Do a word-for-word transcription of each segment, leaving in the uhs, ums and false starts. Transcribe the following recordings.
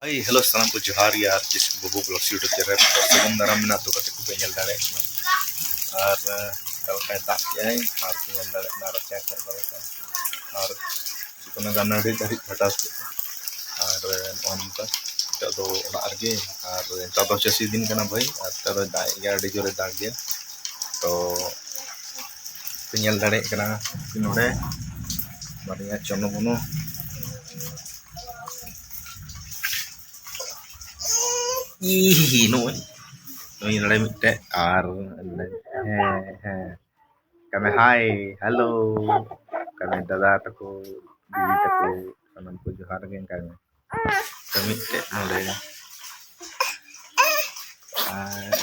ᱦᱳᱭ, ᱦᱮᱞᱳ, ᱥᱟᱱᱟᱢ ᱠᱚ ᱡᱚᱦᱟᱨ ᱜᱮ᱾ ᱟᱨ ᱡᱮᱥᱮ ᱵᱟᱹᱵᱩ ᱵᱞᱚᱜ YouTube ᱪᱮᱱᱮᱞ ᱨᱮ ᱥᱟᱹᱜᱩᱱ ᱫᱟᱨᱟᱢ ᱢᱮᱱᱟᱜ ᱫᱚ ᱠᱟᱛᱮ ᱠᱚᱯᱮ ᱧᱮᱞ ᱫᱟᱲᱮᱭᱟᱜ ᱠᱟᱱᱟ᱾ ᱟᱨ ᱚᱠᱟ ᱞᱮᱠᱟᱭ ᱫᱟᱜ ᱠᱮᱜᱼᱟᱭ, ᱟᱨ ᱯᱮ ᱧᱮᱞ ᱫᱟᱲᱮᱭᱟᱜ ᱠᱟᱱᱟ ᱨᱟᱪᱟ ᱠᱚ ᱚᱠᱟ ᱞᱮᱠᱟ᱾ ᱟᱨ ᱚᱱᱟ ᱜᱟᱱᱟᱰᱤ ᱫᱷᱟᱹᱨᱤᱡ ᱯᱷᱟᱴᱟᱣ ᱠᱮᱫᱼᱟ᱾ ᱟᱨ ᱱᱚᱜᱼᱚ ᱱᱚᱝᱠᱟ ᱱᱤᱛᱚᱜ ᱫᱚ ᱚᱲᱟᱜ ᱨᱮᱜᱮ᱾ ᱟᱨ ᱱᱮᱛᱟᱨ ᱫᱚ ᱪᱟᱹᱥᱤ ᱫᱤᱱ ᱠᱟᱱᱟ ᱵᱷᱟᱹᱭ, ᱟᱨ ᱱᱮᱛᱟᱨ ᱫᱚᱭ ᱫᱟᱜ ᱮᱫ ᱜᱮᱭᱟ, ᱟᱹᱰᱤ ᱡᱳᱨᱮ ᱫᱟᱜ ᱜᱮᱭᱟ᱾ ᱛᱚ ᱯᱮ ᱧᱮᱞ ᱫᱟᱲᱮᱭᱟᱜ ᱠᱟᱱᱟ ᱱᱚᱰᱮ ᱵᱟᱨᱭᱟ ᱪᱚᱱᱚ ᱵᱚᱱᱚ᱾ ᱤᱦᱤ, ᱱᱩᱭ, ᱱᱩᱭ ᱱᱚᱰᱮ ᱢᱤᱫᱴᱮᱡ ᱟᱨ ᱦᱮᱸ, ᱦᱮᱸ᱾ ᱠᱟᱢᱮ ᱦᱟᱭ, ᱦᱮᱞᱳ᱾ ᱠᱟᱢᱮ ᱫᱟᱫᱟ ᱛᱟᱠᱚ, ᱫᱤᱫᱤ ᱛᱟᱠᱚ, ᱥᱟᱱᱟᱢ ᱠᱚ ᱡᱚᱦᱟᱨ ᱜᱮ ᱠᱟᱢᱮ᱾ ᱛᱚ ᱢᱤᱫᱴᱮᱡ ᱱᱚᱰᱮ᱾ ᱟᱨ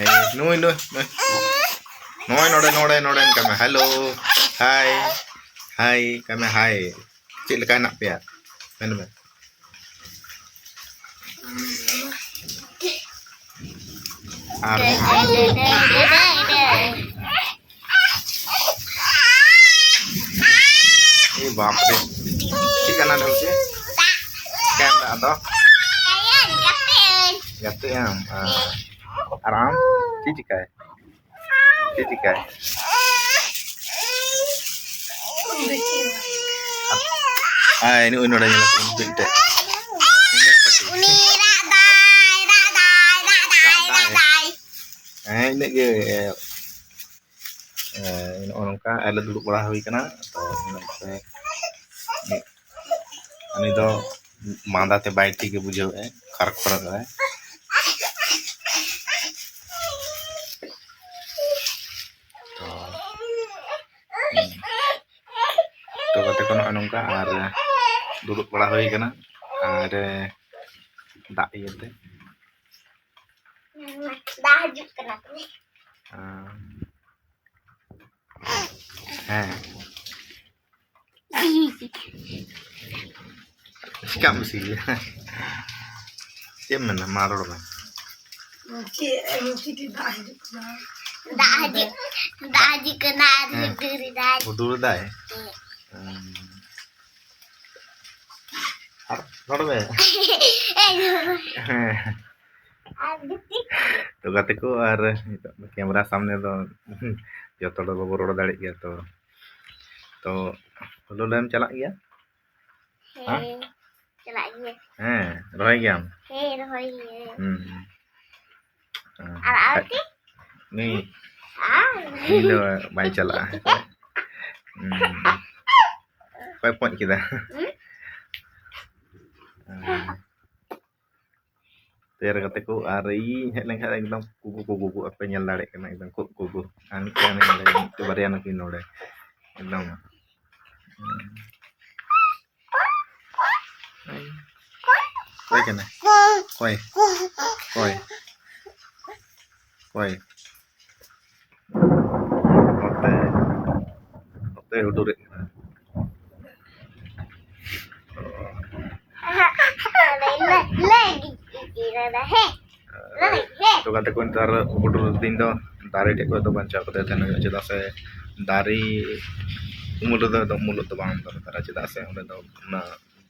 ᱮᱭ, ᱱᱩᱭ, ᱱᱩᱭ, ᱱᱩᱭ᱾ ᱱᱚᱜᱼᱚᱭ ᱱᱚᱰᱮ, ᱱᱚᱰᱮ, ᱱᱚᱰᱮ ᱠᱟᱢᱮ᱾ ᱦᱮᱞᱳ᱾ ᱦᱟᱭ᱾ ᱦᱟᱭ, ᱠᱟᱢᱮ ᱦᱟᱭ᱾ ᱪᱮᱫ ᱞᱮᱠᱟ ᱦᱮᱱᱟᱜ ᱯᱮᱭᱟ? ᱢᱮᱱ ᱢᱮ᱾ ᱟᱨ ᱮ ᱵᱟᱯ ᱨᱮ᱾ ᱪᱮᱫ ᱠᱟᱱᱟ ᱰᱷᱟᱹᱞᱠᱤ? ᱪᱤᱠᱟᱹᱭᱮᱱ ᱫᱚ ᱟᱫᱚ? ᱜᱟᱛᱮᱜ ᱟᱢ? ᱟᱨ ᱟᱢ? ᱪᱮᱫ ᱪᱤᱠᱟᱹᱭ? ᱪᱮᱫ ᱪᱤᱠᱟᱹᱭ? ᱟᱭ, ᱱᱩᱭ ᱱᱚᱰᱮ ᱧᱮᱞ ᱠᱚᱢ ᱢᱤᱫᱴᱮᱡ᱾ ᱩᱱᱤ ᱨᱟᱜ ᱫᱟᱭ, ᱨᱟᱜ ᱫᱟᱭ, ᱨᱟᱜ ᱫᱟᱭ, ᱨᱟᱜ ᱫᱟᱭ᱾ ᱦᱮᱸ, ᱤᱱᱟᱹᱜ ᱜᱮ᱾ ᱮ, ᱱᱚᱜᱼᱚ ᱱᱚᱝᱠᱟ ᱟᱞᱮ ᱫᱩᱲᱩᱵ ᱵᱟᱲᱟ ᱦᱩᱭ ᱠᱟᱱᱟ᱾ ᱛᱚ, ᱤᱱᱟᱹ ᱯᱚᱨᱮ ᱩᱱᱤ ᱫᱚ ᱢᱟᱸᱫᱟ ᱛᱮ ᱵᱟᱭ ᱴᱷᱤᱠ ᱮ ᱵᱩᱡᱷᱟᱹᱣᱮᱫᱼᱟ, ᱠᱷᱟᱨ ᱠᱷᱚᱨᱚᱜ ᱮᱫᱟᱭ᱾ ᱛᱚ, ᱦᱩᱸ᱾ ᱛᱚ, ᱜᱟᱛᱮ ᱠᱚ ᱱᱚᱜᱼᱚ ᱱᱚᱝᱠᱟ ᱟᱨ ᱫᱩᱲᱩᱵ ᱵᱟᱲᱟ ᱦᱩᱭ ᱠᱟᱱᱟ ᱟᱨ ᱫᱟᱜ ᱤᱭᱟᱹᱛᱮ᱾ ᱫᱟᱜ ᱦᱤᱡᱩᱜ ᱠᱟᱱᱟ᱾ ᱦᱮᱸ᱾ ᱦᱮᱸ᱾ ᱪᱤᱠᱟᱢ ᱵᱤᱥᱤ ᱜᱮᱭᱟ? ᱪᱮᱫ ᱮᱢ ᱢᱮᱱᱟ? ᱢᱟ ᱨᱚᱲ ᱢᱮ᱾ ᱪᱮᱫ ᱮᱢ ᱪᱤᱠᱟᱹ ᱫᱟᱜ ᱦᱤᱡᱩᱜ ᱠᱟᱱᱟ? ᱫᱟᱜ ᱦᱤᱡᱩᱜ, ᱫᱟᱜ ᱦᱤᱡᱩᱜ ᱠᱟᱱᱟ ᱟᱨ ᱦᱮᱸ᱾ ᱦᱩᱰᱩᱨ ᱮᱫᱟᱭ᱾ ᱦᱩᱰᱩᱨ ᱮᱫᱟᱭ? ᱦᱮᱸ᱾ ᱦᱮᱸ᱾ ᱨᱚᱲ ᱢᱮ᱾ ᱦᱮᱸ᱾ ᱛᱚ ᱜᱟᱛᱮ ᱠᱚ, ᱟᱨ ᱱᱤᱛᱚᱜ ᱫᱚ ᱠᱮᱢᱮᱨᱟ ᱥᱟᱢᱱᱮ ᱫᱚ ᱡᱚᱛᱚ ᱦᱚᱲ ᱫᱚ ᱵᱟᱵᱚ ᱨᱚᱲ ᱫᱟᱲᱮᱜ ᱜᱮᱭᱟ᱾ ᱛᱚ, ᱛᱚ ᱦᱩᱞᱩ ᱞᱮᱢ ᱪᱟᱞᱟᱜ ᱜᱮᱭᱟ? ᱦᱮᱸ, ᱪᱟᱞᱟᱜ ᱜᱮᱭᱟ᱾ ᱦᱮᱸ, ᱨᱚᱦᱚᱭ ᱜᱮᱭᱟᱢ? ᱦᱮᱸ, ᱨᱚᱦᱚᱭ ᱜᱮᱭᱟ᱾ ᱦᱩᱸ, ᱦᱩᱸ᱾ ᱟᱨ ᱟᱨ ᱠᱤ? ᱱᱩᱭ, ᱟᱨ ᱱᱩᱭ ᱫᱚ ᱵᱟᱭ ᱪᱟᱞᱟᱜᱼᱟ᱾ ᱦᱩᱸ᱾ ᱚᱠᱚᱭ ᱯᱚᱸᱪ ᱠᱮᱫᱟ? ᱦᱩᱸ? ᱦᱩᱸ᱾ ᱛᱮᱭᱟᱨ ᱠᱟᱛᱮ ᱠᱚ, ᱟᱨ ᱤᱧ ᱦᱮᱡ ᱞᱮᱱᱠᱷᱟᱱ ᱮᱠᱫᱚᱢ ᱠᱩᱠᱩ ᱠᱩᱠᱩ ᱠᱚ ᱟᱯᱮ ᱧᱮᱞ ᱫᱟᱲᱮᱭᱟᱜ ᱠᱟᱱᱟ, ᱮᱠᱫᱚᱢ ᱠᱩᱠ ᱠᱩᱠᱩ᱾ ᱟᱨ ᱢᱤᱫᱴᱮᱱ ᱱᱚᱰᱮ, ᱢᱤᱫᱴᱮᱱ ᱵᱟᱨᱭᱟ ᱱᱩᱠᱤᱱ ᱱᱚᱰᱮ᱾ ᱮᱠᱫᱚᱢ᱾ ᱚᱠᱚᱭ ᱠᱟᱱᱟᱭ? ᱚᱠᱚᱭ? ᱚᱠᱚᱭ? ᱚᱠᱚᱭ? ᱱᱚᱛᱮ, ᱱᱚᱛᱮ ᱦᱩᱰᱩᱨᱮᱫ ᱠᱟᱱᱟ᱾ ᱛᱚ ᱜᱟᱛᱮ ᱠᱚ, ᱱᱮᱛᱟᱨ ᱦᱩᱰᱩᱨ ᱫᱤᱱ ᱫᱚ ᱫᱟᱨᱮ ᱴᱷᱮᱡ ᱠᱷᱚᱡ ᱫᱚ ᱵᱟᱧᱪᱟᱣ ᱠᱟᱛᱮ ᱛᱟᱦᱮᱱ ᱦᱩᱭᱩᱜᱼᱟ, ᱪᱮᱫᱟᱜ ᱥᱮ ᱫᱟᱨᱮ ᱩᱢᱩᱞ ᱨᱮᱫᱚ ᱮᱠᱫᱚᱢ ᱩᱢᱩᱞᱚᱜ ᱫᱚ ᱵᱟᱝ ᱫᱚᱨᱠᱟᱨᱟ, ᱪᱮᱫᱟᱜ ᱥᱮ ᱚᱸᱰᱮ ᱫᱚ ᱚᱱᱟ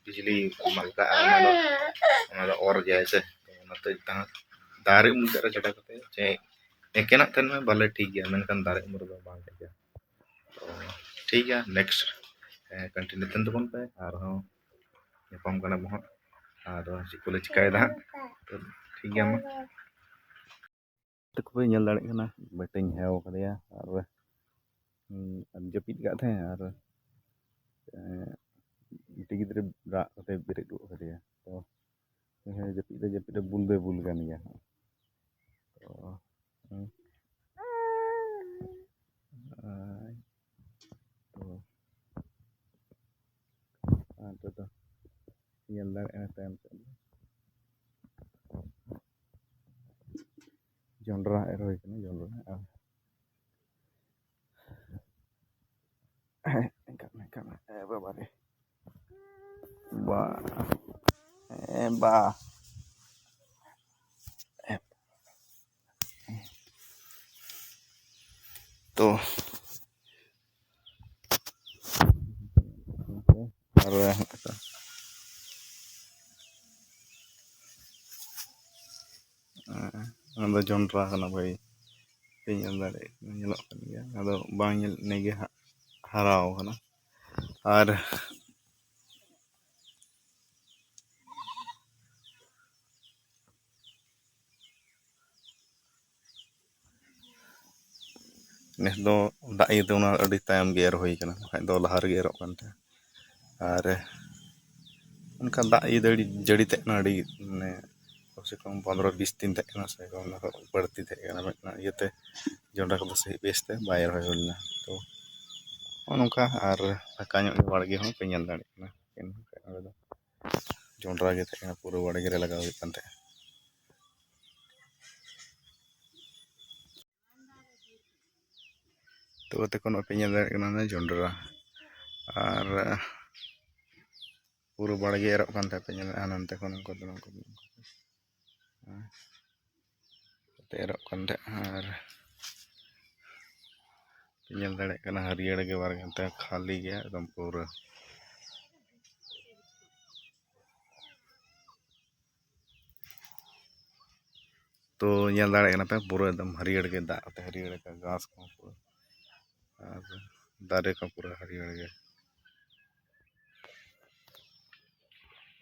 ᱵᱤᱡᱽᱞᱤ ᱢᱟᱞᱠᱟᱜᱼᱟ, ᱚᱱᱟ ᱫᱚ, ᱚᱱᱟ ᱫᱚ ᱚᱨ ᱜᱮᱭᱟᱭ ᱥᱮ᱾ ᱚᱱᱟᱛᱮ ᱡᱟᱦᱟᱸ ᱫᱟᱨᱮ ᱩᱢᱩᱞ ᱥᱮᱫ ᱨᱮ ᱪᱷᱟᱰᱟ ᱠᱟᱛᱮ ᱪᱮ ᱮᱠᱮᱱᱟᱜ ᱛᱟᱦᱮᱱ ᱢᱮ ᱵᱷᱟᱞᱮ ᱴᱷᱤᱠ ᱜᱮᱭᱟ, ᱢᱮᱱᱠᱷᱟᱱ ᱫᱟᱨᱮ ᱩᱢᱩᱞ ᱨᱮᱫᱚ ᱵᱟᱝ ᱴᱷᱤᱠ ᱜᱮᱭᱟ᱾ ᱛᱚ ᱴᱷᱤᱠ ᱜᱮᱭᱟ, ᱱᱮᱠᱥᱴ ᱠᱚᱱᱴᱤᱱᱤᱭᱩ ᱛᱟᱦᱮᱱ ᱛᱟᱵᱚᱱ ᱯᱮ, ᱟᱨᱦᱚᱸ ᱧᱟᱯᱟᱢ ᱠᱟᱱᱟ ᱵᱚᱱ ᱦᱟᱸᱜ, ᱟᱨ ᱪᱮᱫ ᱠᱚᱞᱮ ᱪᱤᱠᱟᱹᱭᱮᱫᱟ ᱦᱟᱸᱜ᱾ ᱛᱚ ᱴᱷᱤᱠ ᱜᱮᱭᱟ ᱢᱟ᱾ ᱛᱟᱠᱚ ᱯᱮ ᱧᱮᱞ ᱫᱟᱲᱮᱭᱟᱜ ᱠᱟᱱᱟ, ᱵᱮᱴᱟᱧ ᱦᱮᱣ ᱠᱟᱫᱮᱭᱟ ᱟᱨ, ᱦᱩᱸ, ᱟᱨ ᱡᱟᱹᱯᱤᱫ ᱠᱟᱫ ᱛᱟᱦᱮᱸ ᱟᱨ, ᱮᱸ, ᱢᱤᱫᱴᱮᱡ ᱜᱤᱫᱽᱨᱟᱹ ᱨᱟᱜ ᱠᱟᱛᱮ ᱵᱮᱨᱮᱫ ᱜᱚᱫ ᱠᱟᱫᱮᱭᱟ᱾ ᱛᱚ ᱦᱮᱸ, ᱡᱟᱹᱯᱤᱫ ᱫᱚ ᱡᱟᱹᱯᱤᱫ ᱫᱚ ᱵᱩᱞ ᱫᱚᱭ ᱵᱩᱞ ᱠᱟᱱ ᱜᱮᱭᱟ ᱦᱟᱸᱜ᱾ ᱛᱚ, ᱦᱩᱸ᱾ ᱟᱭ᱾ ᱛᱚ, ᱟᱨ ᱱᱤᱛᱚᱜ ᱫᱚ ᱧᱮᱞ ᱫᱟᱲᱮᱭᱟᱜᱼᱟ ᱛᱟᱭᱚᱢ ᱥᱮᱫ ᱫᱚ᱾ ᱡᱚᱱᱰᱨᱟ ᱮᱨ ᱦᱩᱭ ᱠᱟᱱᱟ, ᱡᱚᱱᱰᱨᱟ ᱟᱨ ᱮᱱᱠᱷᱟᱱ, ᱮᱱᱠᱷᱟᱱ, ᱮ ᱵᱟᱵᱟ ᱨᱮ᱾ ᱵᱟ᱾ ᱮ ᱵᱟ᱾ ᱛᱚ᱾ ᱟᱨ ᱚᱱᱟ ᱫᱚ ᱡᱚᱱᱰᱨᱟ ᱠᱟᱱᱟ ᱵᱷᱟᱹᱭ, ᱯᱮ ᱧᱮᱞ ᱫᱟᱲᱮᱭᱟᱜ ᱠᱟᱱᱟ, ᱧᱮᱞᱚᱜ ᱠᱟᱱ ᱜᱮᱭᱟ᱾ ᱟᱫᱚ ᱵᱟᱝ ᱧᱮᱞ, ᱱᱤᱭᱟᱹ ᱜᱮ ᱦᱟᱸᱜ ᱦᱟᱨᱟᱣ ᱠᱟᱱᱟ᱾ ᱟᱨ ᱱᱮᱥ ᱫᱚ ᱫᱟᱜ ᱤᱭᱟᱹᱛᱮ ᱚᱱᱟ ᱟᱹᱰᱤ ᱛᱟᱭᱚᱢ ᱜᱮ ᱮᱨ ᱦᱩᱭ ᱠᱟᱱᱟ, ᱵᱟᱠᱷᱟᱡ ᱫᱚ ᱞᱟᱦᱟ ᱨᱮᱜᱮ ᱮᱨᱚᱜ ᱠᱟᱱ ᱛᱟᱦᱮᱸᱫ᱾ ᱟᱨ ᱚᱱᱠᱟ ᱫᱟᱜ ᱤᱭᱟᱹ ᱡᱟᱹᱲᱤ, ᱡᱟᱹᱲᱤ ᱛᱟᱦᱮᱸ ᱠᱟᱱᱟ ᱟᱹᱰᱤ, ᱢᱟᱱᱮ, ᱠᱚᱢ ᱥᱮ ᱠᱚᱢ ᱯᱚᱱᱨᱚ ᱵᱤᱥ ᱫᱤᱱ ᱛᱟᱦᱮᱸ ᱠᱟᱱᱟ ᱥᱮ ᱚᱱᱟ ᱠᱷᱚᱱ ᱵᱟᱹᱲᱛᱤ ᱛᱟᱦᱮᱸ ᱠᱟᱱᱟ, ᱢᱮᱱᱠᱷᱟᱱ ᱤᱭᱟᱹᱛᱮ ᱡᱚᱱᱰᱨᱟ ᱠᱚᱫᱚ ᱥᱟᱹᱦᱤ ᱵᱮᱥᱛᱮ ᱵᱟᱭ ᱨᱚᱦᱚᱭ ᱦᱩᱭ ᱞᱮᱱᱟ᱾ ᱛᱚ ᱱᱚᱜᱼᱚ ᱱᱚᱝᱠᱟ, ᱟᱨ ᱯᱷᱟᱸᱠᱟ ᱧᱚᱜ ᱜᱮ ᱵᱟᱲᱜᱮ ᱦᱚᱸ ᱯᱮ ᱧᱮᱞ ᱫᱟᱲᱮᱭᱟᱜ ᱠᱟᱱᱟ᱾ ᱱᱚᱸᱰᱮ ᱫᱚ ᱡᱚᱱᱰᱨᱟ ᱜᱮ ᱛᱟᱦᱮᱸ ᱠᱟᱱᱟ, ᱯᱩᱨᱟᱹ ᱵᱟᱲᱜᱮ ᱨᱮ ᱞᱟᱜᱟᱣ ᱦᱩᱭᱩᱜ ᱠᱟᱱ ᱛᱟᱦᱮᱸᱫ᱾ ᱛᱚ ᱜᱟᱛᱮ ᱠᱚ, ᱱᱚᱜᱼᱚᱭ ᱯᱮ ᱧᱮᱞ ᱫᱟᱲᱮᱭᱟᱜ ᱠᱟᱱᱟ, ᱚᱱᱟ ᱡᱚᱱᱰᱨᱟ ᱟᱨ ᱯᱩᱨᱟᱹ ᱵᱟᱲᱜᱮ ᱮᱨᱚᱜ ᱠᱟᱱ ᱛᱟᱦᱮᱸᱫ ᱯᱮ ᱧᱮᱞᱮᱫᱼᱟ, ᱱᱚᱱᱛᱮ ᱠᱷᱚᱱ ᱱᱚᱝᱠᱟ ᱫᱚ, ᱱᱚᱝᱠᱟ ᱫᱚ, ᱱᱚᱝᱠᱟ ᱫᱚ᱾ ᱦᱮᱸ, ᱱᱚᱛᱮ ᱮᱨᱚᱜ ᱠᱟᱱ ᱛᱟᱦᱮᱸᱫ᱾ ᱟᱨ ᱯᱮ ᱧᱮᱞ ᱫᱟᱲᱮᱭᱟᱜ ᱠᱟᱱᱟ, ᱦᱟᱹᱨᱭᱟᱹᱲ ᱜᱮ ᱵᱟᱲᱜᱮ, ᱱᱚᱛᱮ ᱠᱷᱟᱹᱞᱤ ᱜᱮᱭᱟ ᱮᱠᱫᱚᱢ ᱯᱩᱨᱟᱹ᱾ ᱛᱚ ᱧᱮᱞ ᱫᱟᱲᱮᱭᱟᱜ ᱠᱟᱱᱟ ᱯᱮ, ᱯᱩᱨᱟᱹ ᱮᱠᱫᱚᱢ ᱦᱟᱹᱨᱭᱟᱹᱲ ᱜᱮ, ᱫᱟᱜ ᱠᱟᱛᱮ ᱦᱟᱹᱨᱭᱟᱹᱲ ᱜᱮ, ᱜᱷᱟᱥ ᱠᱚᱦᱚᱸ ᱯᱩᱨᱟᱹ, ᱟᱨ ᱫᱟᱨᱮ ᱠᱚ ᱯᱩᱨᱟᱹ ᱦᱟᱹᱨᱭᱟᱹᱲ ᱜᱮ᱾